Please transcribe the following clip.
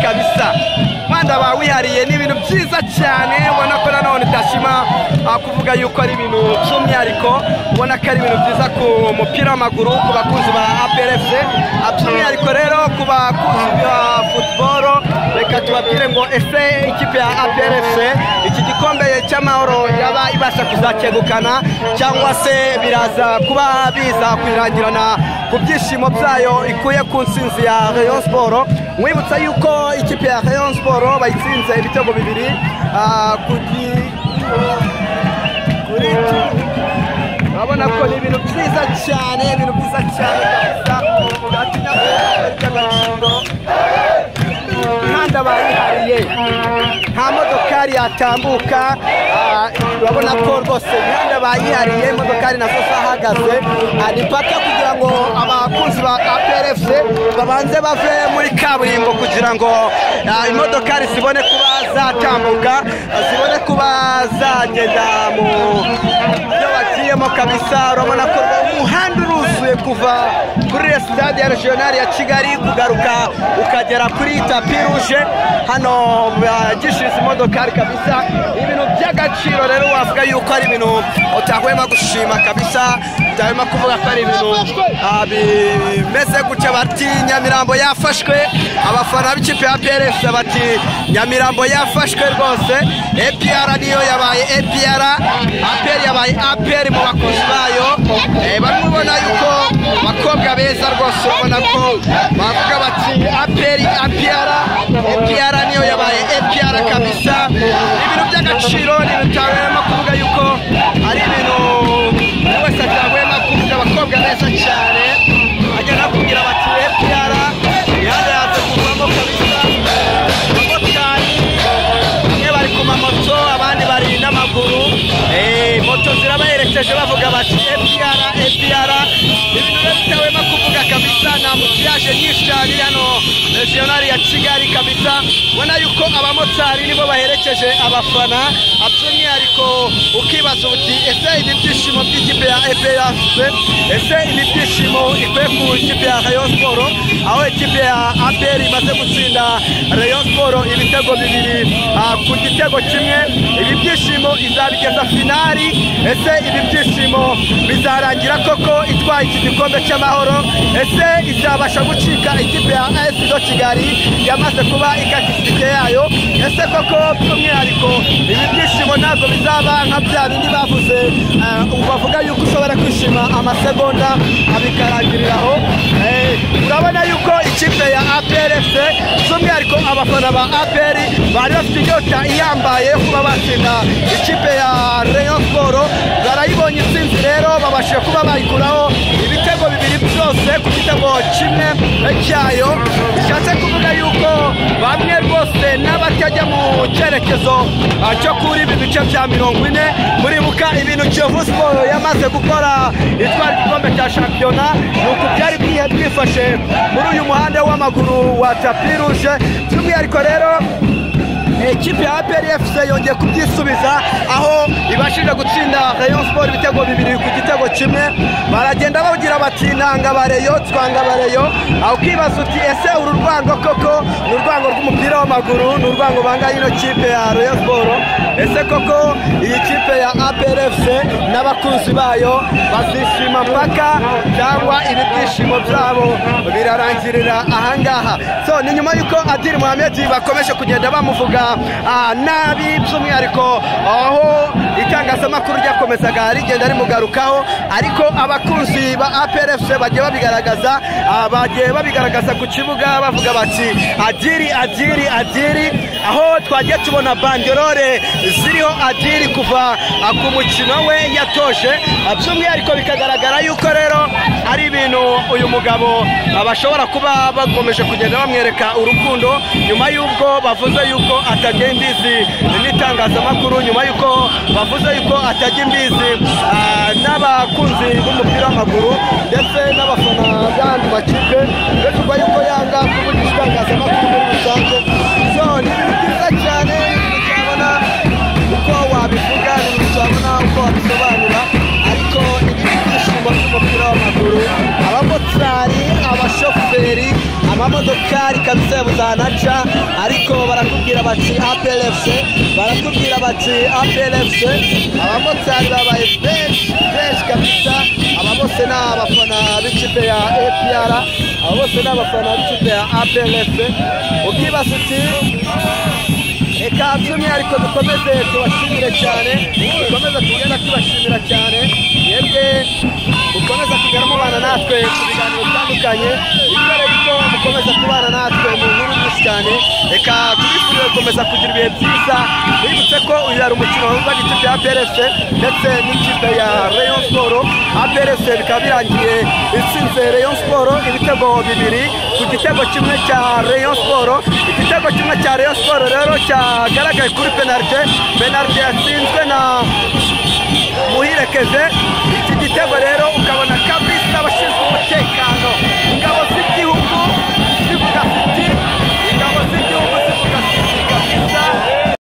kabisa, umuhanda bawihariye. Ni ibintu byiza cyane, ubona ko nanone udashima kuvuga yuko ari ibintu by'umwihariko, ubona ko ari ibintu byiza ku mupira w'amaguru, ku bakunzi ba APR FC, by'umwihariko rero ku bakunzi ba football. Reka tubabwire ngo ese ikipe ya APR FC iki gikombe cy'amahoro yaba ibasha kuzacyegukana, cyangwa se biraza kuba biza kwirangirana ku byishimo byayo ikuye ku nsinzi ya Rayon Sport? Mwibutsa yuko ikipe ya Rayon Sport bayitsinze ibitego 2 kuri. Urabona ko ni ibintu byiza cyane, ibintu byiza cyane kabisa, bwatinya by'agaciro. Imihanda bayihariye, nta modokari yatambuka. Urabona ko rwose imihanda bayihariye, imodokari nazo zahagaze. Ni paka kugira ngo abakunzi ba APR FC babanze bave muri kaburimbo kugira ngo imodokari zibone kuba zatambuka, zibone kuba zagenda mu byo bagiyemo kabisa. Urabona ko umuhanda uruzuye kuva kuri stade ya regional ya Kigali kugaruka ukagera kuri tapis rouge, hano bagishiriza imodokari kabisa. Ibintu by'agaciro rero, wavuga yuko ari ibintu utahwema gushima kabisa, utahwema kuvuga ko ari ibintu bimeze gutya. Bati Nyamirambo yafashwe, abafana b'ikipe ya APR FC bati Nyamirambo yafashwe rwose. APR niyo yabaye APR, APR yabaye APR mu bakunzi bayo. Bamwe ubona yuko abakobwa beza rwose, ubona ko bavuga bati APR APR, APR niyo yabaye APR kabisa. Ibintu by'agaciro, ni ibintu utahwema kuvuga yuko ari ibintu buri wese atahwema kuvuga. Abakobwa beza cyane bagenda bakubwira bati APR, imihanda yaje kuvamo kabisa. Abamotari bamwe bari ku mamoto, abandi bari n'amaguru, moto zirabaherekeje bavuga bati APR APR. Ibintu rero bitahwema kuvuga kabisa, nta mutiyaje nyinshi cyane hano regional ya Kigali kabisa. Ubona yuko abamotari nibo baherekeje abafana, by'umwihariko ukibaza uti ese ibi byishimo by'ikipe ya APR FC, ese ibi byishimo ikwiye ku ikipe ya Rayon Sport, aho ikipe ya APR imaze gutsinda Rayon Sport ibitego 2 ku gitego 1, ibi byishimo izabigeza finali? Ese ibi byishimo bizarangira koko itwaye iki gikombe cy'amahoro? Ese izabasha gucika ikipe ya AS Kigali yamaze kuba ikata itike yayo? Ese koko by'umwihariko ibi byishimo ntabwo bizaba nka bya bindi bavuze, bavuga yuko ushobora kwishima amasegonda abikarangiriraho? Urabona yuko ikipe ya APR FC, by'umwihariko abafana ba APR, bari bafite inyota ihambaye yo kuba batsinda ikipe ya Rayon Sport. Barayibonye intsinzi rero, babashije kuba bayikuraho ibitego 2 byose ku gitego 1 cyayo. Bishatse kuvuga yuko bamwe rwose n'abatajya mu cyerekezo cyo kuri ibi bice bya 40, muribuka ibintu Kiyovu Sport yamaze gukora itwara igikombe cya shampiyona, ni uku byari byifashe muri uyu muhanda w'amaguru wa tapis rouge. By'umwihariko rero ikipe ya APR FC yongeye kubyisubiza, aho ibashije gutsinda Rayon Sport ibitego 2 ku gitego 1. Baragenda bagira bati nanga bareyo, twanga bareyo. Aho ukibaza uti ese uru rwango koko ni urwango rw'umupira w'amaguru, ni urwango banga ino kipe ya Rayon Sport? Ese koko iyi kipe ya APR FC n'abakunzi bayo bazishima mpaka, cyangwa ibi byishimo byabo birarangirira ahangaha? So ni nyuma yuko Adil Mohamed bakomeje kugenda bamuvuga nabi, by'umwihariko aho itangazamakuru ryakomezaga rigenda rimugarukaho, ariko abakunzi ba APR FC bagiye babigaragaza, bagiye babigaragaza ku kibuga bavuga bati Adili Adili Adili, aho twagiye tubona banderole ziriho Adili kuva ku mukino we yatoje. By'umwihariko bikagaragara yuko rero ari ibintu uyu mugabo bashobora kuba bakomeje kugenda bamwereka urukundo, nyuma y'ubwo bavuze yuko atajya imbizi n'itangazamakuru, nyuma y'uko bavuze yuko atajya imbizi n'abakunzi b'umupira w'amaguru ndetse n'abafana b'andi makipe, bivugwa yuko yanga kuvugisha itangazamakuru muri rusange. So ni ibintu byiza cyane, utabona uko wabivuga, ni ibintu utabona uko wabisobanura, ariko ibi byishimo by'umupira w'amaguru, abamotari, abashoferi, amamodokari kabisa yabuze ahantu aca, ariko barakubwira bati APR FC, barakubwira bati APR FC. Abamotari babaye benshi benshi kabisa. Aba bose ni abafana b'ikipe ya APR, aba bose ni abafana b'ikipe ya APR FC. Ukibaza uti reka by'umwihariko dukomeze tubashimire cyane, dukomeze tugenda tubashimira cyane mwebwe mukomeza kugera mubana natwe ku biganiro bitandukanye, bityo ko mukomeza kubana natwe mu nkuru nyinshi cyane. Reka tubifurire gukomeza kugira ibihe byiza. Twibutse ko uyu yari umukino wahuzaga ikipe ya APR FC ndetse n'ikipe ya Rayon Sport. APR FC bikaba birangiye itsinze Rayon Sport ibitego 2 ku gitego kimwe cya Rayon Sport. Igitego kimwe cya Rayon Sport rero cyagaragaye kuri penalty, penalty yatsinzwe na Muhirekeze. Iki gitego rero ukabona